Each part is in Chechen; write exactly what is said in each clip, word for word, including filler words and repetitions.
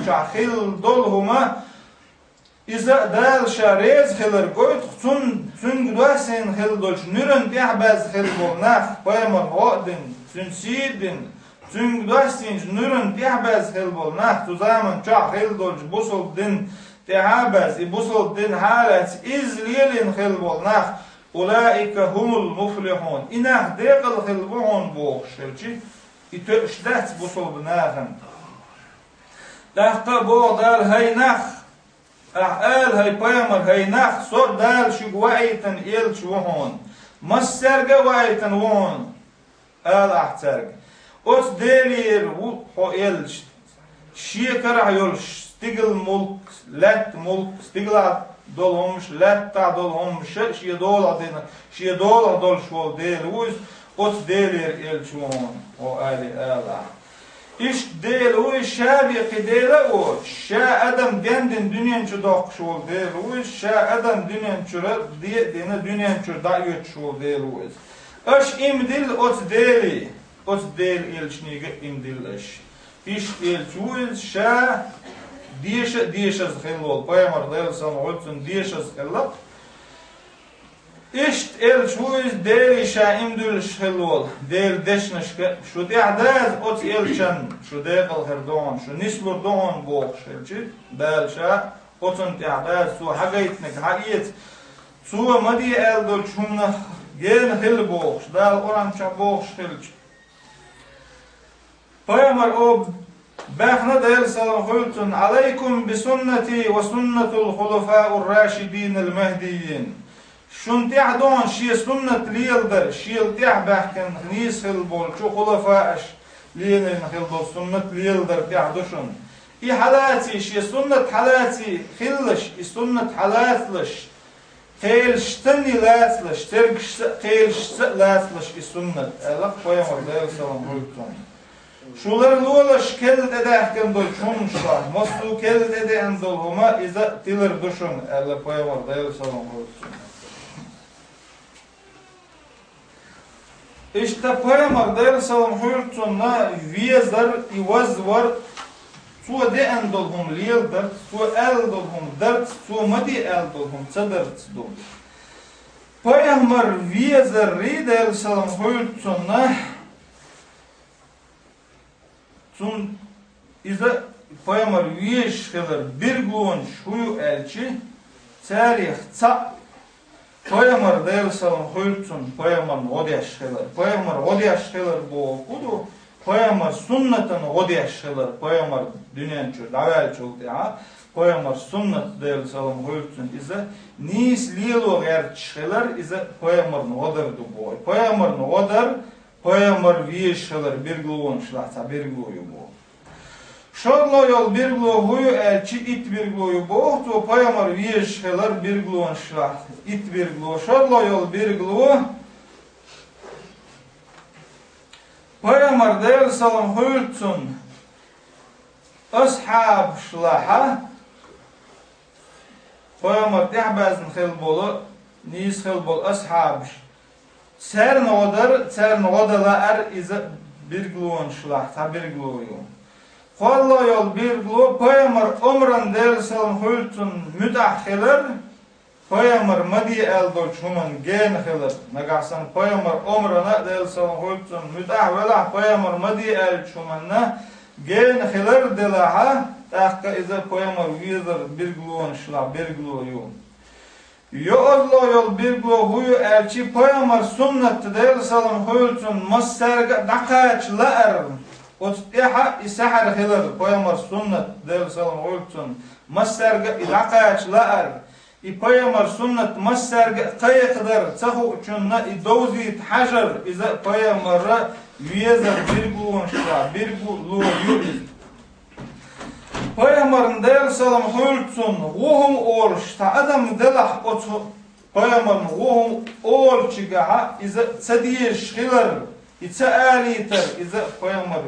чохь хилла долу хӀума, иза а Дала Ша реза хилар гойту цунна, цуьнга доссийна хилла долчу нуьран тӀехь баьзза хилла болу нах, пайхамар гӀо а дина, цуьнан сий а дина, цуьнга доссийначу нуьран тӀехь баьзза хилла болу нах, цу заман чохь хилла долчу бусалба дин тӀехьа а баьзза, и бусалба дин хьалаца иза лелийна хилла болу нах, «Улаика хумул муфлихун». И нах декъала хилла бу хьуна бохуш хилчи, и тоьуш дац бусалба нахана. ТӀаккха а боху Дала: «ХӀай нах, ахь ала, хӀай пайхамар, хӀай нах, со Дала шуьга ваийтина элча ву хьуна, массаьрга а ваийтина ву хьуна», ала ахь цаьрга. Оцу Делера ву хьо элча, Шен карахь йолуш стигал мулк, лаьтта мулк, стигалахь долу хӀумаш, лаьттахь долу хӀумаш, Шен долахь дина, Шен долахь долуш волу Дела ву иза, оцу Делера элча ву хьуна, хьо али ала ахь. Иштта Дела ву иза, Ша бен кхин Дела а воцуш, Ша адам дендина дуьнен чу доккхуш волу Дела ву иза, Ша адам дуьнен чуьра де а дина, дуьнен чуьра дӀаоьцуш волу Дела ву иза. Аша иман дилла оцу Деле, оцу Делан элчанега а иман дилла аша. Иштта элча ву иза, Ша деша а дешаза хилла волу, пайхамар, Делан салам хуьлда цунна, дешаза хилла. Иштта элча ву иза, Деле Ша иман дуьллуш хилла волу, Делан дешнашка а, шу тӀаьхьадаза оцу элчанна, шу декъала хир ду хьуна, шу нислур ду хьуна бохуш хилча, Дала Ша оцунна тӀаьхьадаза, цо хьагайтинарг хьаэца, цо ма де аьлла долчу хӀуманах гена хила бохуш, Дала Къуръан чохь бохуш хилча. Пайхамар о баьхна, Делан салам хуьлда цунна: «Алайкум би суннати ва суннатул хулафаур рашидинал махдийин». Шун тӀехь ду хьуна Шен суннат леладар, Шел тӀехь баьхкина нийса хилла болчу хулафааш лелийна хилла долу суннат леладар тӀехь ду шуна. И хьалаций, Шен суннат хьалаций хилалаш, и суннат хьалацалаш, кхелашца а лацалаш, цергашца а, кхелашца а лацалаш и суннат, аьлла пайхамар, Делан салам хуьлда цунна. Шу ларлолаш керла тӀедаьхкина долчу хӀуманашкахь, массо а керла тӀедеана долу хӀума иза тилар ду шуна, аьлла пайхамар, Делан салам хуьлда цунна. Иштта пайхамар, Делан салам хуьлда цунна, везар, и вазвар, цо деана долу хӀума леладарца, цо аьлла долу хӀума дарца, цо ма де аьлла долу хӀума ца дарца ду. Пайхамар везаррий, Делан салам хуьлда цунна, цунна иза пайхамар везаш хилар билгалонаш хӀун ю аьлчи, царех цхьаъ пайхамар, Делан салам хуьлда цунна, пайхамарна гӀо деш хилар. Пайхамар гӀо деш хилар боху хӀун ду? Пайхамар суннатана гӀо деш хилар, пайхамар дуьнен чуьра дӀаваьллачул тӀаьхьа, пайхамар суннат, Делан салам хуьлда цунна, иза нийса лело гӀерташ хилар, иза пайхамарна гӀо дар ду боху. Пайхамарна гӀо дар, пайхамар везаш хилар билгалонашлахь цхьа билгало ю боху. ШолгӀа йолу билгало хӀун ю аьлчи, итт билгало ю боху, цо пайхамар везаш хилар билгалонашлахь итт билгало. ШолгӀа йолу билгало, пайхамар, Делан салам хуьлда цунна, асхьабашлахьа, пайхамар тӀаьхьабаьзна хилла болу, нийса хилла болу асхьабаш, царна гӀо дар, царна гӀо дан лаар, иза билгалонашлахь цхьа билгало ю. КхоалгӀа йолу билгало, пайхамар омран, Делан салам хуьлда цунна, муьтӀахь хилар, пайхамар ма де аьлла долчу хӀуманна гена хилар. Нагахь санна пайхамар омрана, Делан салам хуьлда цунна, муьтӀахь велахь, пайхамар ма де аьллачу хӀуманна гена хилар делахьа, тӀаккха иза пайхамар везар билгалонашлахь билгало ю. ЙоазлогӀа йолу билгало хӀун ю аьлчи, пайхамар суннат, Делан салам хуьлда цунна, массаьрга а дӀакхача лаар. Оцу тӀехьа и сахьар хилар, пайхамар суннат, Делан салам хуьлда цунна, массаьрга а и дӀакхача лаар. И пайхамар суннат массаьрга а кхайкхадар, ца хуучунна и довзийта хьажар, иза пайхамара везар билгалонашкахь билгало ю иза. Пайхамарна, Делан салам хуьлда цунна, ву хӀума олуш цхьа адам делахь, оцу пайхамарна ву хӀума олучигахьа иза ца дезаш хилар, и ца алийтар, иза пайхамар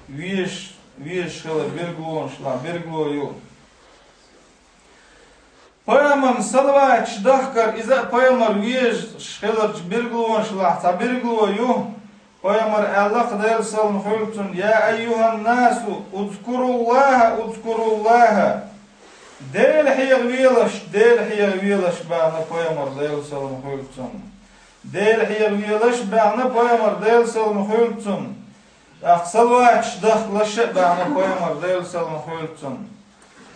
везаш, везаш хилар билгалонашлахь билгало ю. Пайхамарна салаваташ дахкар, иза а пайхамар везаш хиларчу билгалонашлахь цхьа билгало ю. Пайхамар аьлла-кх, Делан салам хуьлда цунна: «Я айюханнасу, узкуруллаха, узкуруллаха». Дела хьеха велаш, Дела хьеха велаш баьхна пайхамар, Делан салам хуьлда цунна. Дела хьеха велаш баьхна пайхамар, Делан салам хуьлда цунна. ТӀаккха салаваташ дахкалаш а баьхна пайхамар, Делан салам хуьлда цунна.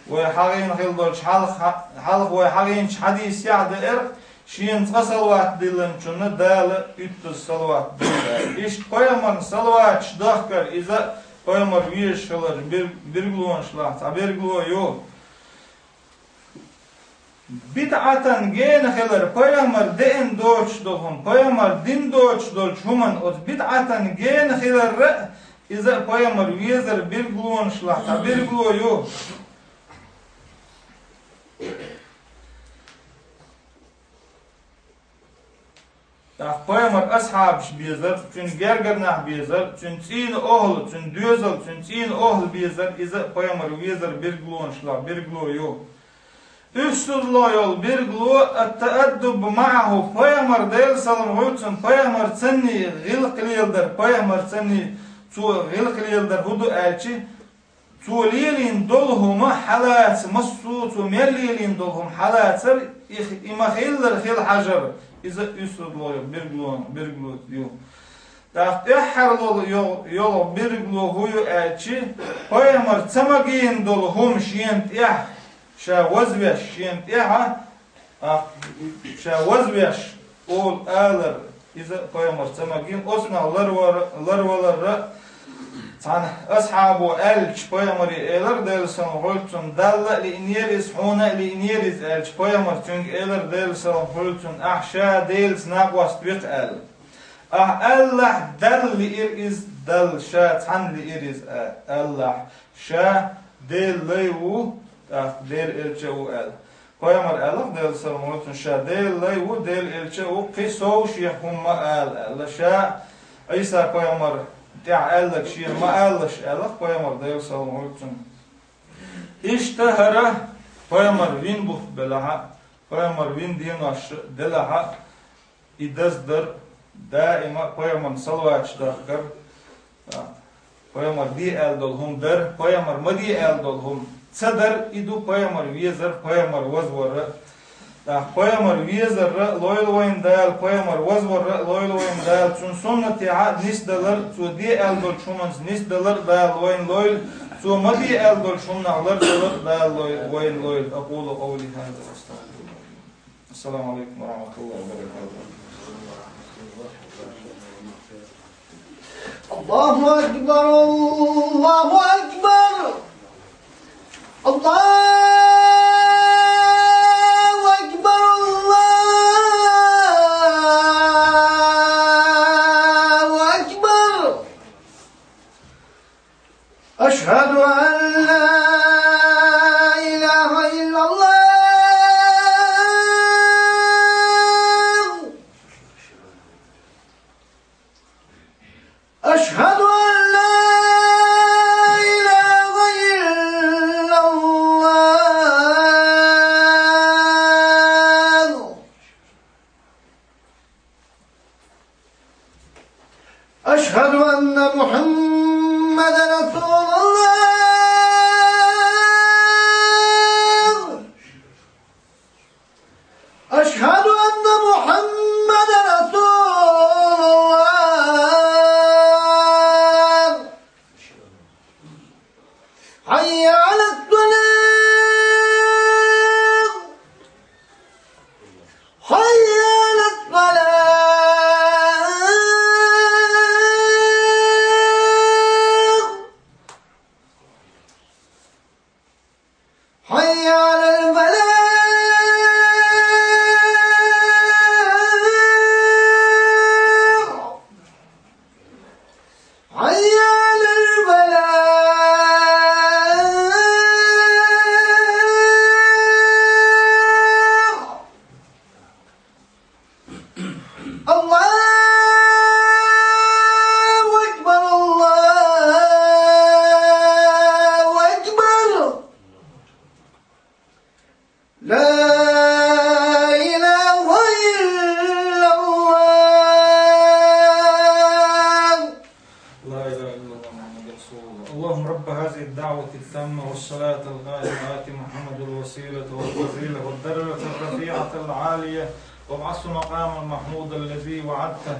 Вай хьахийна хила долчу хьалха, хьалха вай хьахийначу хьадисехь а деара, шена цкъа салават диллинчунна Дала уьттаза салават дилла. Иштта пайхамарна салаваташ дахкар, иза пайхамар везаш хиларан бир-, биргалонашлахь цхьа биргало ю. БидӀатан гена хилар, пайхамар деана доцуш долу хӀума, пайхамар дина доцуш долчу хӀуманна оцу бидӀатан гена хиларра а, иза а пайхамар везар биргалонашлахь цхьа биргало ю. ТӀаккха пайхамар асхьабаш безар, цуьнан гергара нах безар, цуьнан цӀийнан охӀла, цуьнан доьзал, цуьнан цӀийнан охӀла безар, иза а пайхамар везар биргалонашлахь биргало ю. Уьссалла йолу биргало ат-тааддуб маӀаху, пайхамар, Делан салам хуьлда цунна, пайхамарцанний гӀиллакх леладар, пайхамарцанний цо гӀиллакх леладар хӀун ду аьлча, цо лелийна долу хӀума хьалаца, массо а цо мел лелийна долу хӀума хьалацар, и, и ма-хиллара хила хьажар, иза уьссалла йолу биргало, биргало ю. ТӀаккха тӀаьххьара йолу, йолу биргало хӀун ю аьлча, пайхамар ца магийна долу хӀума шена тӀехь, ша вазвеш шена тӀехьа, а, ша вазвеш олу алар, иза а пайхамар ца магийна, оцунах ларвар-, ларваларра а. Цхьана асхьабо аьлча, пайхамаре элар, Делан салам хуьлда цунна: «Далла а лиънера иза, хьуна а лиънера иза», аьлча, пайхамар цуьнга элар, Делан салам хуьлда цунна: «Ахь ша Делаца накъост ви-кх», аьлла. Ахь аьллахь, Далла лиира иза, Далла ша цхьанна лиира иза, а-, аьллахь, ша Делан лай ву, тӀаккха Делан элча а ву аьлла. Пайхамар аьлла-кх, Делан салам хуьлда цунна, ша Делан лай ву, Делан элча а ву, кхин сов шех хӀума ма ала аьлла. Ша Ӏийса пайхамар тӀехь аьлларг шена ма алалаш аьлла-кх пайхамар, Делан салам хуьлда цунна. Иштта хӀара пайхамар вина бутт белахь а, пайхамар вина денош делахь а, и даздар, даима пайхамарна салаваташ дахкар, а, пайхамар де аьлла долу хӀума дар, пайхамар ма де аьлла долу хӀума ца дар, и ду пайхамар везар, пайхамар вазвар. ТӀаккха пайхамар везар а лойла вайна Дала, пайхамар вазвар а лойла вайна Дала, цуьнан суннатехь а нисдалар, цо де аьлла долчу хӀуманца нисдалар а Дала вайна лойла, цо ма де аьлла долчу хӀуманах лардалар а Дала лой-, вайна лойла. أقول قولي هذا وأستغفر الله. السلام عليكم ورحمة الله وبركاته. الله أكبر، الله أكبر، الله أكبر، الله أكبر. أشهد أن لا إله إلا الله. أشهد أن لا إله إلا الله. أشهد أن محمدا رسول الله. أشهد أن محمدا رسول الله. حي على الصلاة. حي على الصلاة. حي على الفلاح. حي على الفلاح. الله أكبر، الله أكبر. لا إله إلا الله. آت محمد الوسيلة والفضيلة والدرجة الرفيعة العالية وابعثه مقاما محمودا الذي وعدته.